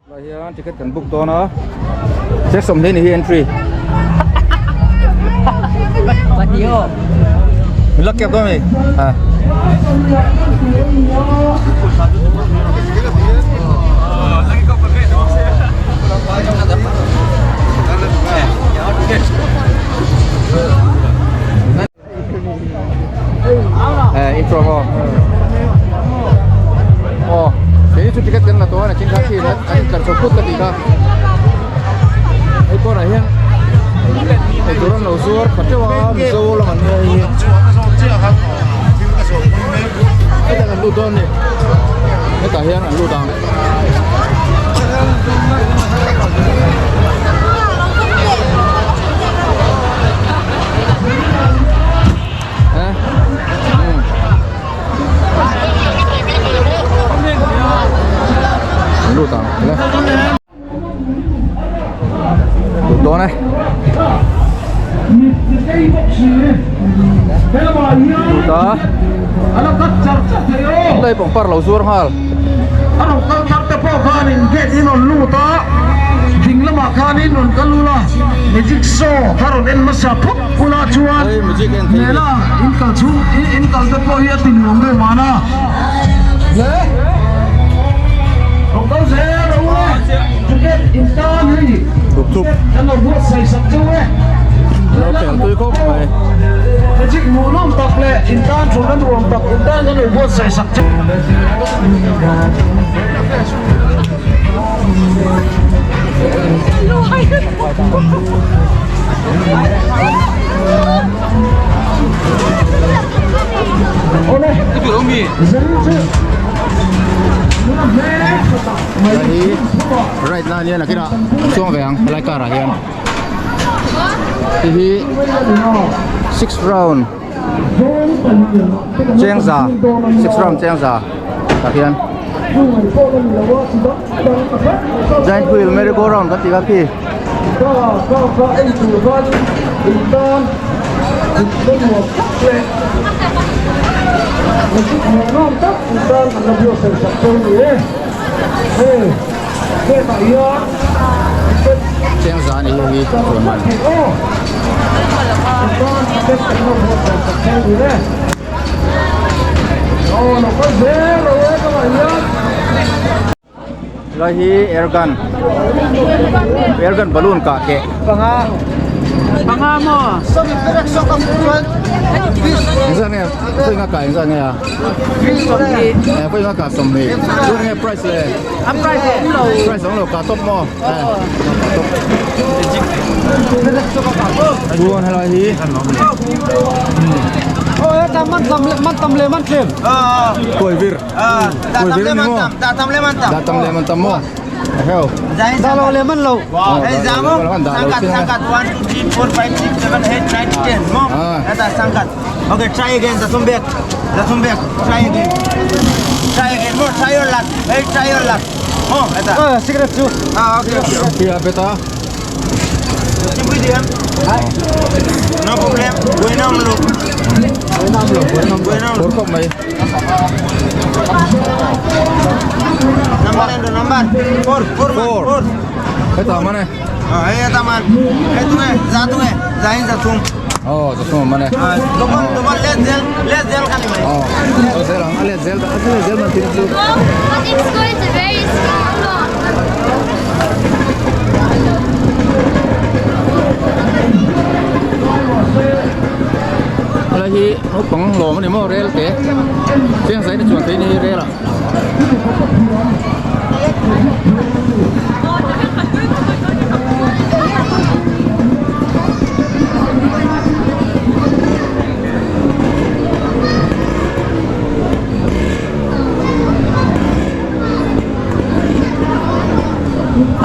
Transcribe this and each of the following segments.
Tunah hian ticket kan book dawn a cheng sawmhnih ni hi entry min la kep dawn a mi ha Eh, intro ho. Oh, kei chu ticket kan la tawh a nakin kha khi an tlar chho phut ka tih kha. Hei pawnah hian eitur an lo zuar khat teuh a Mizo lam an nia hei hi. Hetah kan lut dawn a ni. Hetah hian an lut ang. Lut ang le lut dawn e lut a tlai pangpar lo zuar nghal A rawn kal thar te pawh khanin gate in rawn lut a, ding lamah khanin rawn kal ula, magic show kha rawn en hmasa phawt ula chuan mela in kal chhung in kal te pawh hi a ti nuam deuh mahna le rawn kal zel rawh ule ticket in tan hei ticket kan lo buatsaih sak cheu e. Magic hmuhnawm tak leh in tan thulna nuam tak in tan kan lo buatsaih sak cheu. Hei right na ania nakinah chuang ve ang helai car ah hian hei hi six round Chengza six round Chengza tah hian giant wheel merry go round kan tih kha khi. Chengza a ni hei hi chuan man. Helai hi air gun air gun balloon kah keh engzah nge khawi nga kah engzah nge a khawi nga kah sawmhnih chuan nge price le A price a awm lo. Price a awm lo kah tawp maw? Kah tawp. Chuan helai hi. Oh, ta man tam le man tam le man tlem. Kuai vir. Kuai vir ni maw? Da tam le man tam. Da tam le man tam maw? Heo. Da lo le man lo. Hey Zamo, sangkat sangkat 1 2 3 4 5 6 7 8 9 10 mo. Eta sangkat. Okay, try again. Zatum back. Zatum back. Try again. Try again. More. Try your luck. Hey, try your luck. Oh, eta. Ah, cigarette chu. Ah, okay. Kia beta. No problem. Buena lo. Buena Khur khawp mai. Number and number. Four. Four. Four. Four. Heta man e. Ah, hey, eta man. Hey, tunge. Za tunge. Za in za tung. Oh, za tung man e. Double, double, let zel, let zel kan ni mai. Oh, oh zel ang, a let zel, a let zel man tin chu. But it's going to very small. Helai hi naupang lawm a ni maw rel te chiang zai na chuan thei ni hi rel ah.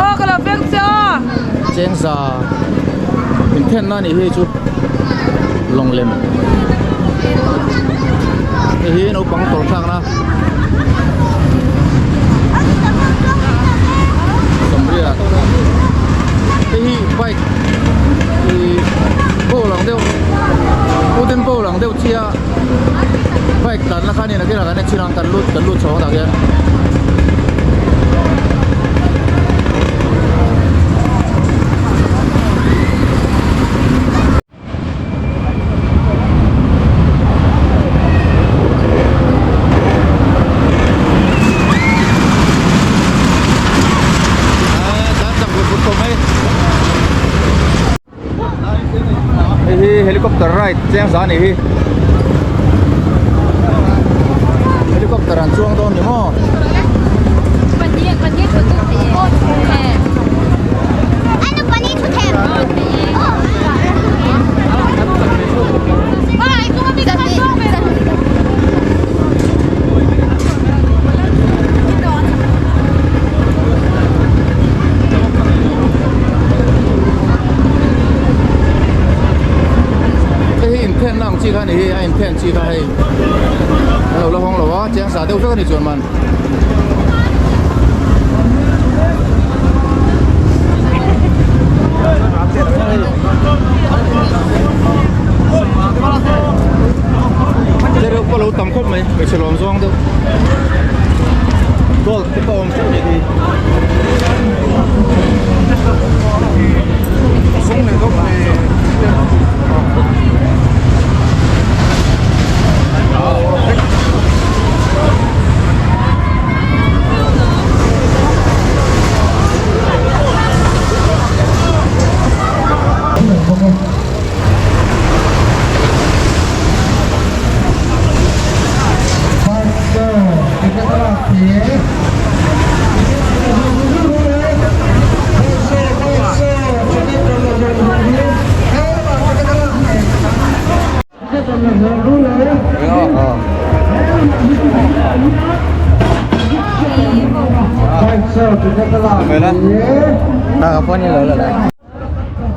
Aw ka lo veng che aw. Chengza inthenna a nih hi chu lawng lem hei hi naupang tawrh thlakna sawmriat hei hi bike ih pole ang deuh wooden pole ang deuh chi a bike tlanna kha a ni nakinah kan en chhin ang kan lut kan lut chho ang tah khian. Helicopter ride chiang za anih hi. Helicopter an chuang dawn ni maw? Hei hi inphen na ang chi kha a ni hi a inphen chi kha hei an lo la hawng lo a chiang sa deuh vek a ni chuan man. Chereu pawh a lo tam khawp mai hmeichhe lawm zawng deuh gold te pawh a awm teuh a nih hi.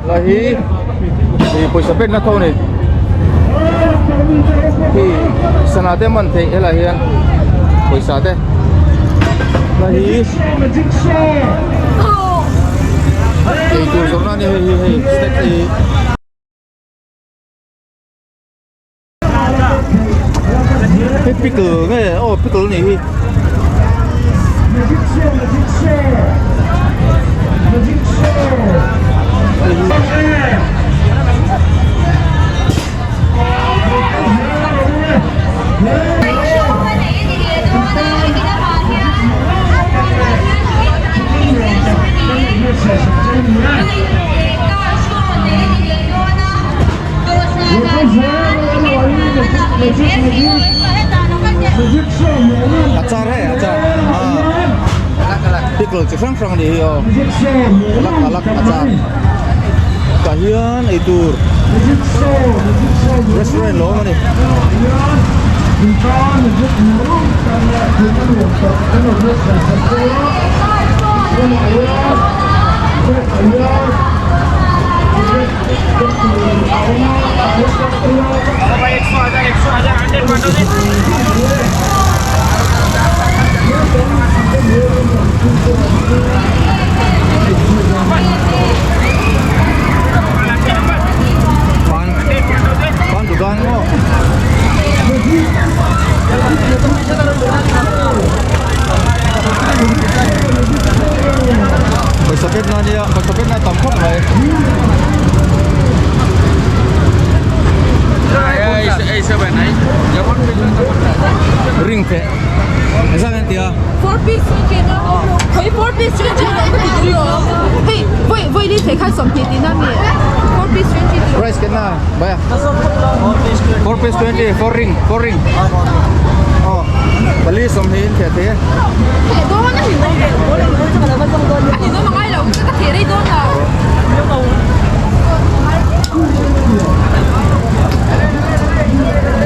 Là hi thì pawisa pek na tho a ni khi sana te man theih helai hian pawisa te la hi eitur zawrhna a ni hei hi hei snack hi. Hei pickle nge aw pickle a nih hi. Achar hei achar pickle chi hrang hrang a nih hi aw alak alak achar tah hian eitur restaurant lo awm a ni. Pan pan dukan maw. Pawisa pek na ania pawisa pek na tam khawp mai. Ring the engzah nge an tih a. Four piece twenty na hei four piece twenty na ka ti tui aw hei vawi vawi li thei khan sawmhnih tihna mi four piece twenty Price kenna bhaiya four piece 20 four ring four ring aw pali sawmhnih in theh thei e. Theh dawn a ni a ni dawn a ngai lo ka theh rei dawn lo.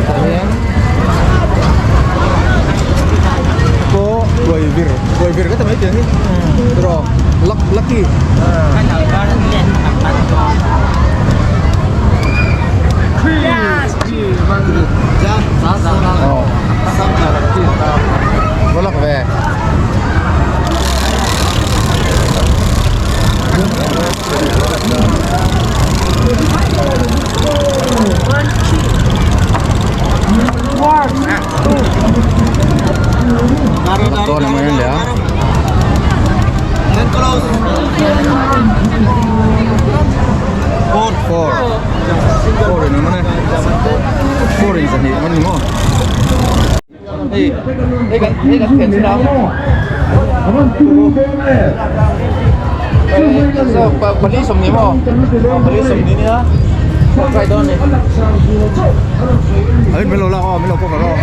Tah hian pawh tuai vir tuai vir ka ti mai tiang hi tiraw lucky. Va lak ve. Dawn ang ngayon leh a. Four four four in ang man e four in zahnih ang man ni maw hei hei kan hei kan thian chin a hei pali sawmhnih maw pali sawmhnih nia. Ai min lo lak aw min lo cover aw.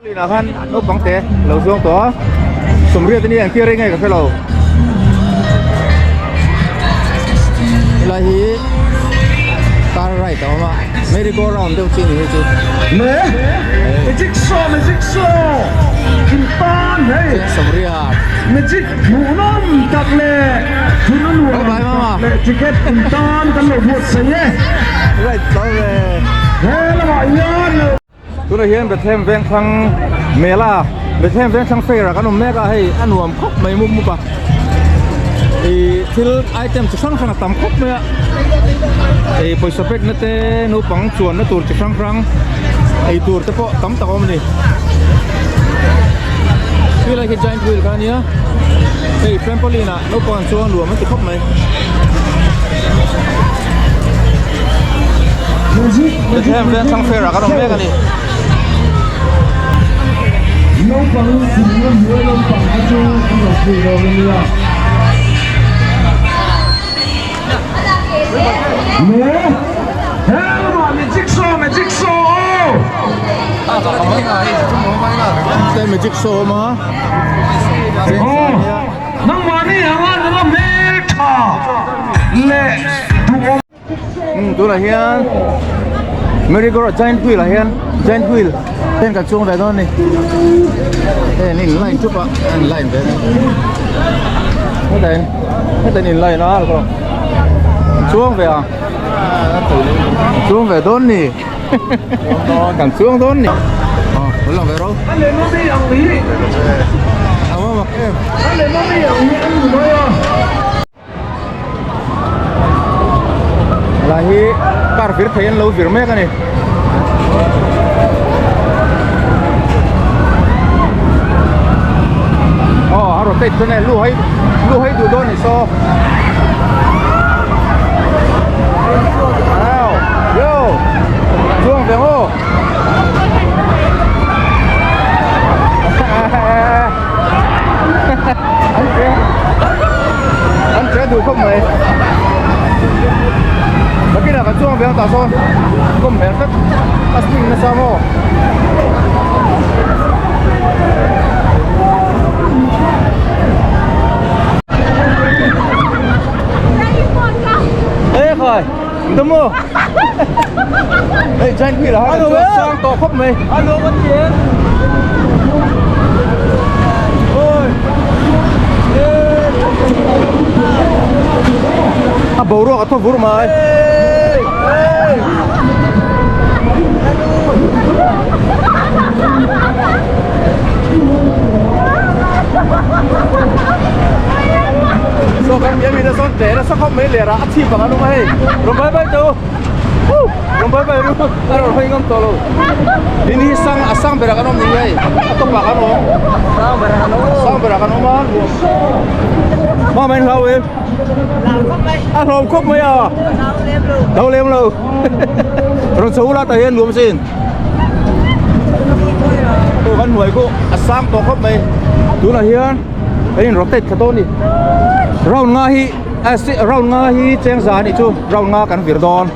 Linah khan naupang te lo zuang tawh a sawmriat ania an tir reng nge ka hrelo helai hi car ride a awm a merry go round deuh chi a ni hei chu. Le magic show magic show in tan hei sawmriat magic hmuhnawm tak leh thun a nuam tak leh ticket in tan kan lo buatsaih e. Right tho ve. He lamah hian lo. Tunah hian Bethlehem Vengthlang Mela Bethlehem Vengthlang Fair ah kan awm mek a hei a nuam khawp mai mup mup a ih thil item chi hrang hrang a tam khawp mai a ih pawisa pek na te naupang chuan na tur chi hrang hrang ei tur te pawh tam tak a awm a ni helai khi giant wheel kha a nia hei trampoline ah naupang an chuang nuam an ti khawp mai. Bethlehem Vengthlang Fair ah kan awm mek a ni. Naupang thingna hnuai lampang te chu an lo pui dawn a nia. Le he lamah magic show magic show aw. Magic show awm a. Aw nangmahni anga nula hmeltha leh duhawm. Umm tunah hian merry go round giant wheel ah hian giant wheel hian kan chuang ve dawn a ni hei an in line thup a an in line ve a ni hetah in hetah in in line a chuang ve a chuang ve dawn ni kan chuang dawn ni aw lo lang ve rawh a va mak em. Helai hi car vir thei an lo vir mek a ni. Aw a rotate chuan e lu hai lu hai duh dawn ni saw. Wow yo chuang ve maw. An che an che duh khawp mai nakinah kan chuang ve ang tah sawn kawm hmel vek a swing nasa maw ê khai đúng không Ê, giant wheel là hai sang to khóc mày alo vẫn chiến ôi a boruak a thaw vur mai saw kan biami te sawn tle nasa khawp mai ler ah a chhip ang an awm a hei rawn bai bai teh u rawn bai bai ru a rawn hawi ngam tawh lo in hi sang a sang berah kan awm ni hei a tawpah kan awm sang berah kan awm a hma mai hlau em a hlawm khawp mai a hlau lem lo rawn chho ula tah hian nuam sin aw kan hnuai pawh a sang tawh khawp mai tunah hian kan in rotate thla dawn a ni round nga hi round nga hi cheng za a nih chu round nga kan vir dawn.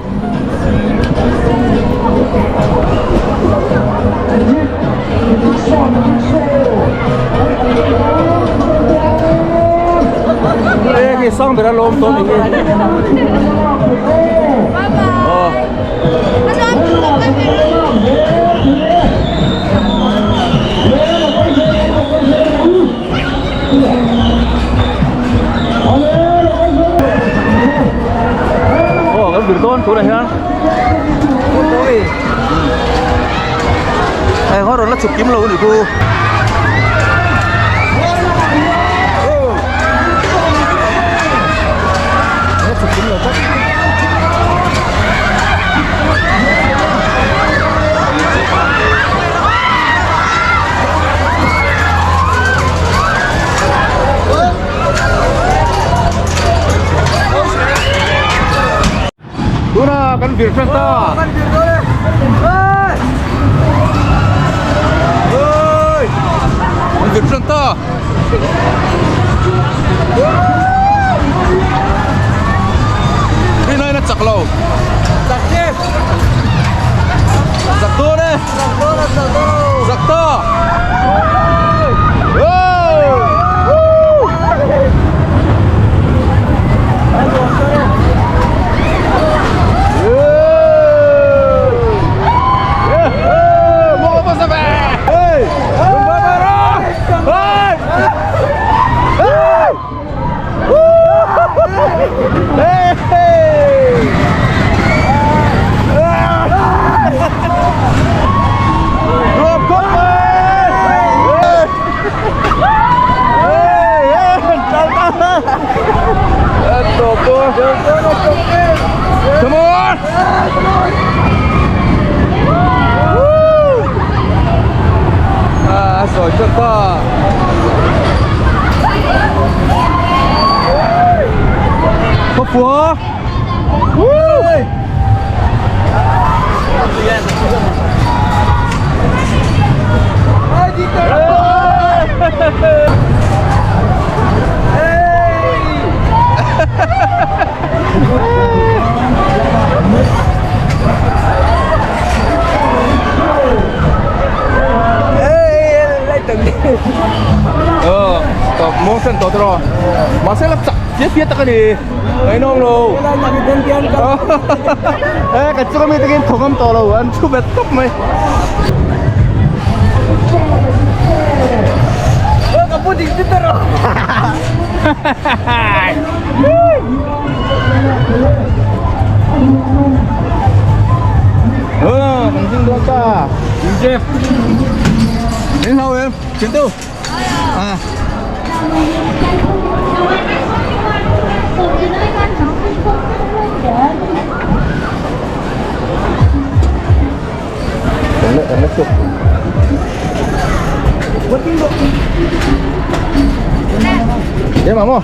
Ê khi sang bera lawm tawh ni hi. Aw. Aw kan vir dawn tunah hian. Hei ho rawn la chhuk kim lo a nih chu. La chhuk kim lo tlat. Tuna kan vir tan ta. Kan vir dawn e. Oi! Kan vir tan ta. Rin aiin a chak lo. Chak e. Chak dawn e. Chak dawn a chak dawn o. Chak ta. Come on! Ah, sawi chuan ta. Khawpua! Woo! Ờ, tawp motion tawh tawh mahse la chak chiah chiah tak a ni ngaihnawm lo e kan chunga mi takin thawk ngam tawh lo an thu bet tawp mai. Ờ, kan ding dawn ta. Jeff. Đến lâu em, chiến tu. À. Kan la chuk. Em mà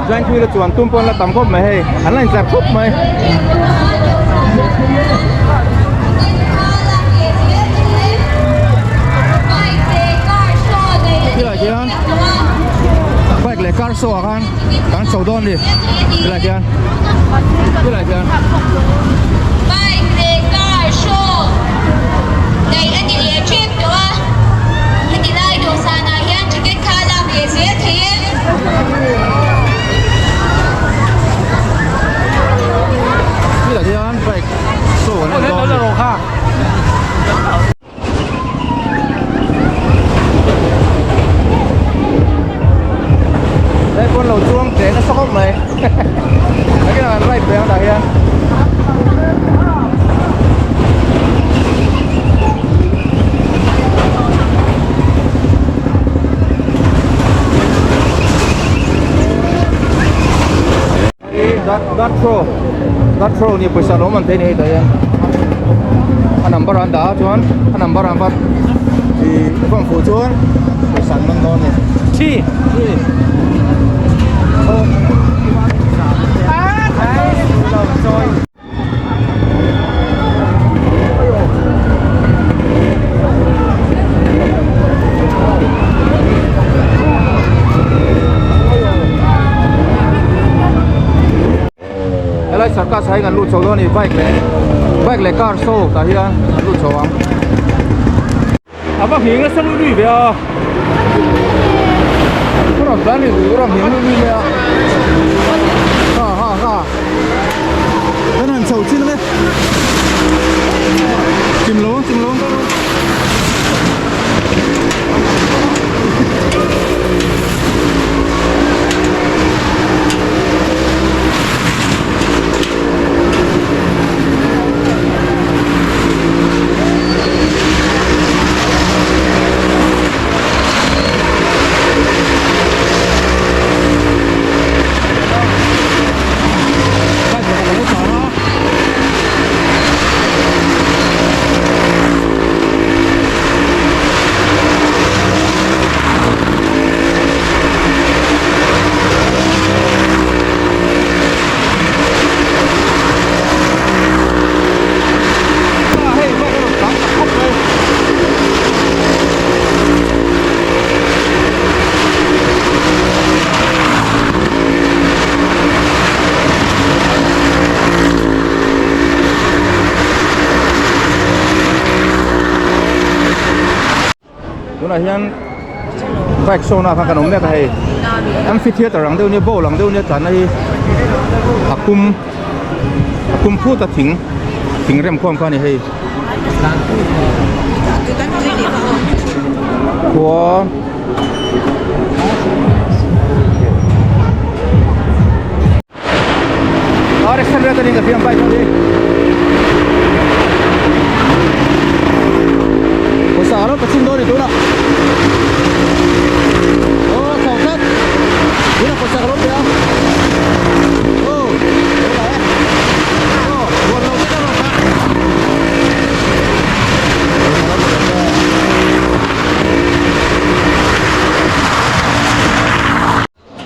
Giant wheel a chuan tum pawn la tam khawp mai hei an la intlar khawp mai. Tilai khian bike leh car show ah khan kan chho dawn a ni tilai khian tilai khian. Bike leh car show neih a ni leh tep tawh a, heti lai dawhsanah hian ticket kha a lak leh zel thei e. Tilai khian bike show an en dawn a ni. Đây con lầu chuông để nó sóc mày. Cái này là right về đây hian. Dot throw. Dot throw ni pawisa lawm an thei ni hei tah hian a number an dah a chuan a number an va ih form fuh chuan pawisa an man dawn a ni. Thi thi. kha sahin an lut chho dawn a ni bike leh bike leh car show tah hian an lut chho ang. A va nghing nasa lui lui ve a. Ka rawn tlan ni ka rawn nghing lui lui mai a. Ha ha ha. Kan han chho chin ang e. Chim lo ang chim lo ang. Tunah hian bike show na kha kan awm mek a hei amphitheatre ang deuh nia bowl ang deuh nia tlanna hi a kum a kum phut a thing thing rem khawm kha a ni hei khua RX 100 aning ka fiam bike ho hi pawisa a rawn pachin dawn a ni tunah aw chho tlat tunah pawisa ka lo pe a aw lo la e aw ruan lo te ka rawn dah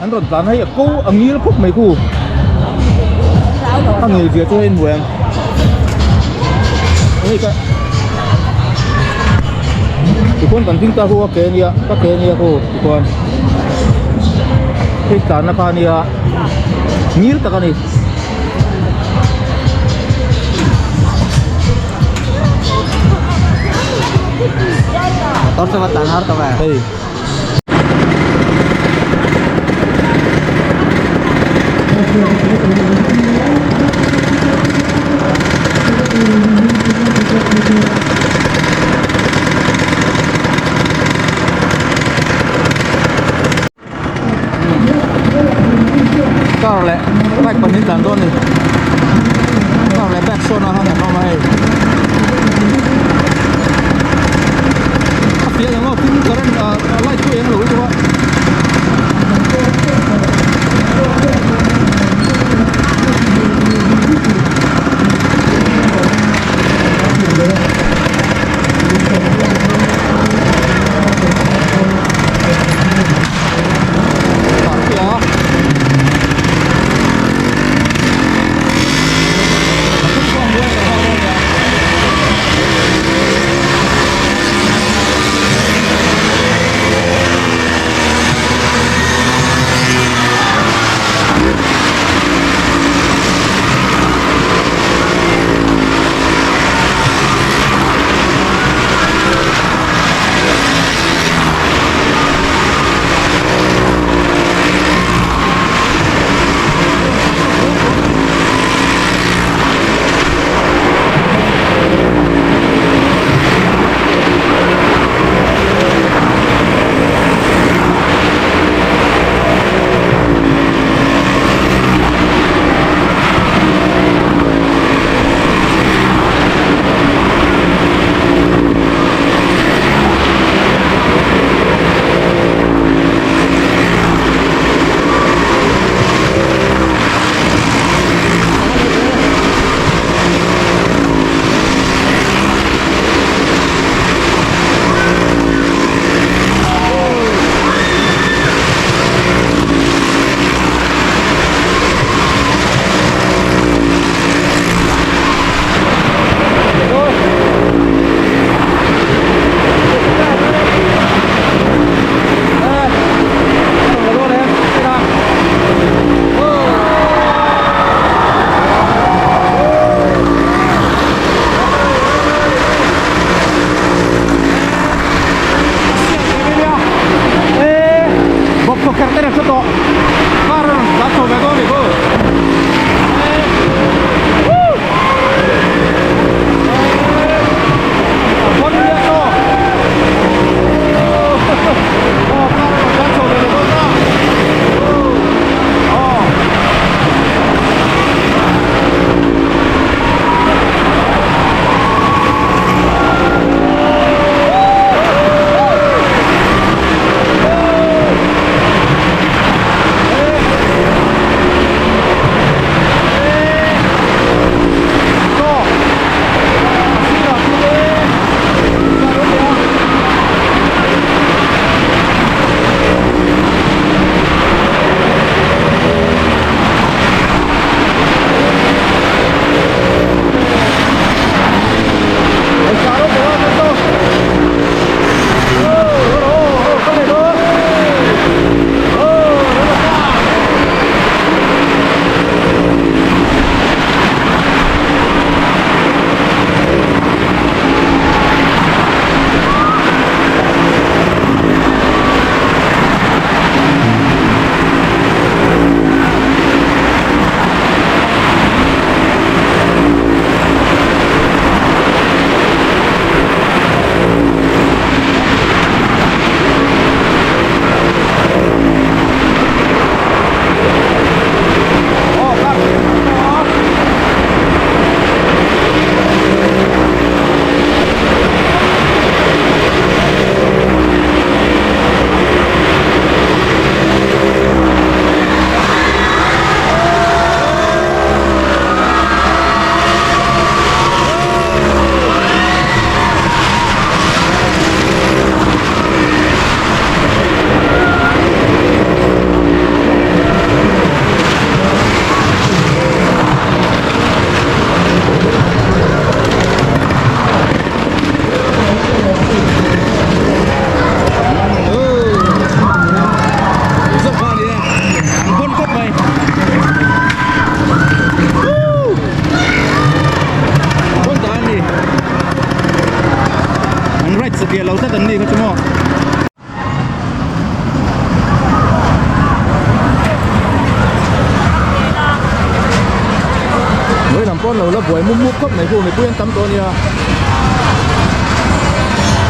An rawn tlan hei a ko a ngil khawp mai khu a ngil zia chu hei hmu em hei ka tikhuan kan ding ta khu a ke ania ka ke ania khu tikhuan hei tlanna kha ania ngil tak ani. Hei. Car leh bike pahnih tlan dawn a ni car leh bike sawn ah khan an awm a hei a piah eng aw tin current ah light pawh eng lo lutuk a. tlat an ni kha chu maw. Vawi lam pawh an lo la buai mup mup khawp mai khu mipui an tam tawh a nia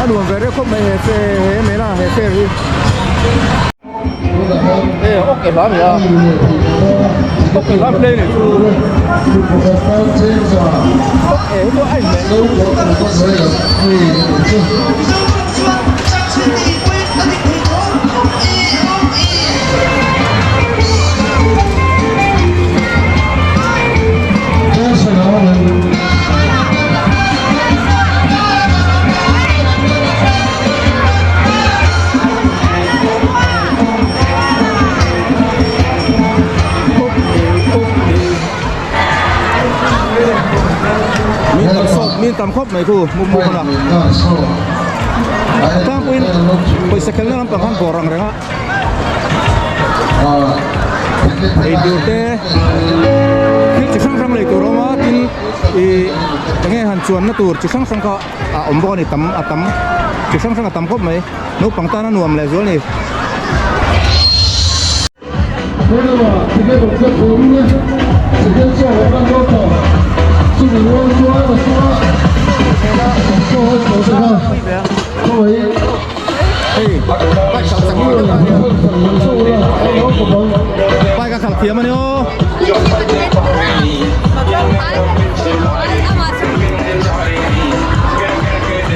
a nuam ve reuh khawp mai he fair he mela he fair hi e ok e hla a ni a ok e hla play ni chu ok e hi chu a inhmeh. Min tam khawp mai khu mu mu khan a tlangpuiin pawisa khelna lampang khan bawr ang reng a eitur te thil chi hrang hrang lei tur a awm a tin ih eng nge han chuanna tur chi hrang hrang kha a awm bawk a ni tam a tam chi hrang hrang a tam khawp mai naupang tan a nuam leh zual a ni. Hei bike khalh chak deuh a nia bike a khalh thiam a ni aw.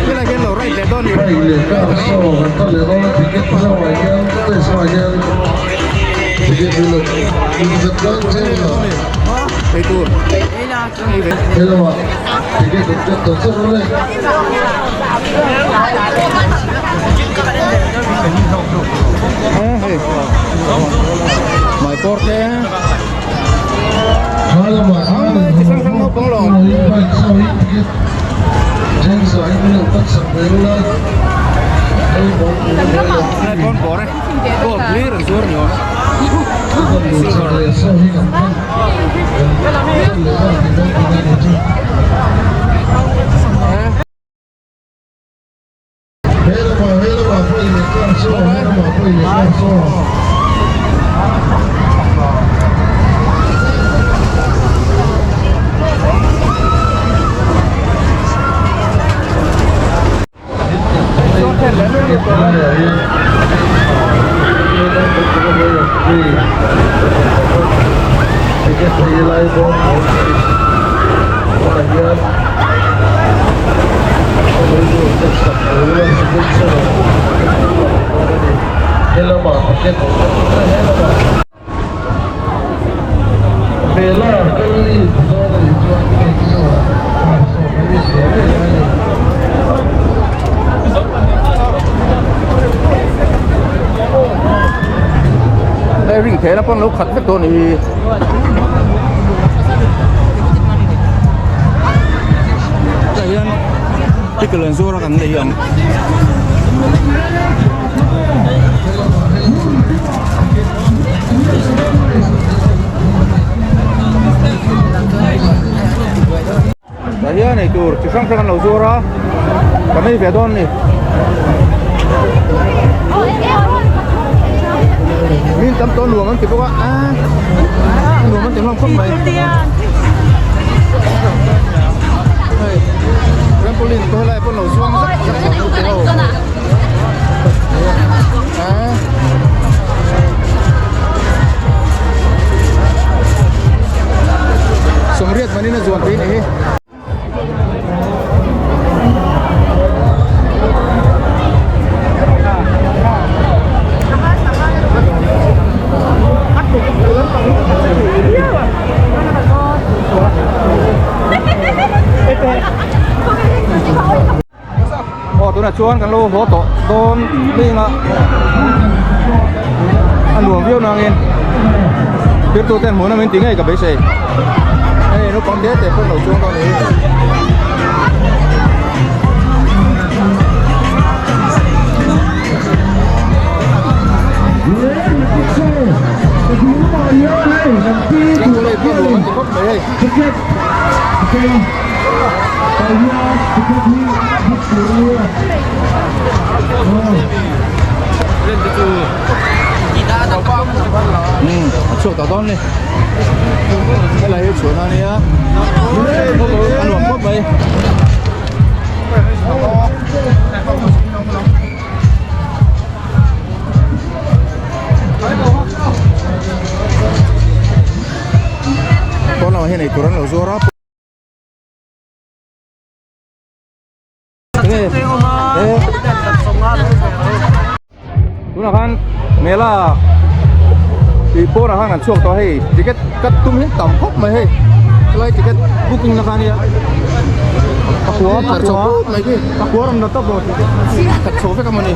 Helai hian lo ride leh dawn a ni. Eitur hei hmaikawr te chi hrang hrang naupang lawng helai pawn bawr e gold hlir an zuar ni awm silver. Hei ring theihna pawn lo khat vek dawn a ni hi. Tah hian pickle an zuar a kan nei ang. Tah hian ei tur chi hrang hrang an lo zuar a kan ei ve dawn a ni min tam tawh nuam an ti bawk a a nuam an ti hlawm khawp mai hei trampoline pawh helai pawh an lo zuang zak zak tawh a. Sawmriat manin a zuan phei nih hi. Aw tunah chuan kan lo haw tawh dawn hling a a nuam viau nangin thirtu ten hmuhna min ti ngei ka beisei hei naupang te te pawh lo chuang dawn a ni. Um a chhuak tawh dawn a ni helai hi chhuahna a nia a nuam khawp mai. Pawn lamah hian eitur an lo zuar a. Tunah khan mela tui pawnah khan kan chhuak tawh a hei ticket cut tum hi tam khawp mai hei helai ticket booking na kha ania pakua tlar chho put mai khi pakua rawn la tawp rawh ticket khat chho vek a mawni.